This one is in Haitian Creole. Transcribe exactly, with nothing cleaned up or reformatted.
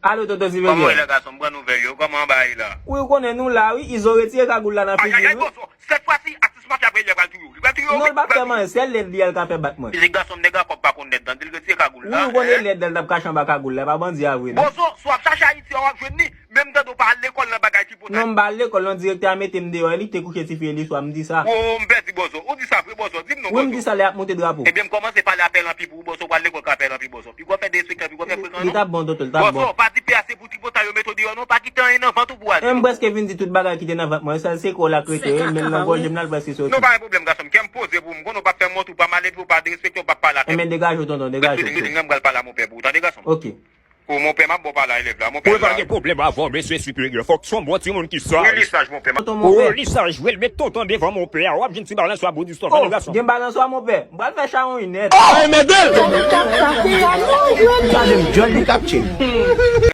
Alo, tonton Silveriel. Kòman w ye la, gason? M pran nouvèl yo. Kòman w ba ye la? Wi, ou konnen nou la, wi. Izo retire kagoul la nan figi nou. Ayayay, Bozo. Sèt fwa si atis mafya ap rele, pral touye w. Li pral touye w. Non, li p ap fè m anyen. Sèl lèd li a l ka fè bat mwen. Li di gason m nèg a kòb pa konn lèd, tande l retire kagoul la. Wi, ou konnen lèd la, l t ap kache anba kagoul la. E pa bandi a vre, non. Bozo, si w ap chache Ayiti a, w ap jwenn li. Menm tande w pa al lekòl nan bagay ki pwotèj. Non, m pa al lekòl, non, direktè a mete m deyò, li te kouche tifi li swa, m di sa. Wo, m pèdi, Bozo. Ou di sa vre, Bozo? Di m non, Bozo. Wi, m di sa lè y ap moute drapo. Ebyen, m kòmanse pale a pè lanpi pou ou, Bozo, w pral lekòl ka pè lanpi, Bozo. Pi gwo fè derespektan, pi gwo fè frekan, non? Li t ap bon, tonton, li t ap bon. Bozo, pa di pè a se pou tripotay yo mete w deyò, non, pa kite anyen nan vant ou pou w al. E m prèske vin di tout bagay ki te nan vant mwen, sèl se kò l ak rete, wi, men l nan gòje m nan, l prèske soti. Non, pa gen pwoblèm, gason m. Kè m poze pou m, konnen w p ap fè m wont, ou pa mal epi w pa derespekte, w p ap pale a pè. Ebyen, degaje w, tonton, degaje w. Rete, rete, m pral pale a monpè pou ou, tande, gason? Ok. O, monpè, m ap ba w pale a elèv la. Monpè la. Ou pa gen pwoblèm avè w, mesye siperye. Fòk se yon bon timoun ki saj. Wi, li saj, monpè. Tonton, monpè. O, li saj, vre, l met tonton devan monpè a. W ap jwenn ti balanswa bout istwa, tande, gason. Gen balanswa, monpè. M pral fè chawony nèt. Ay, mèt l! Gade m, djòl li k ap tchè.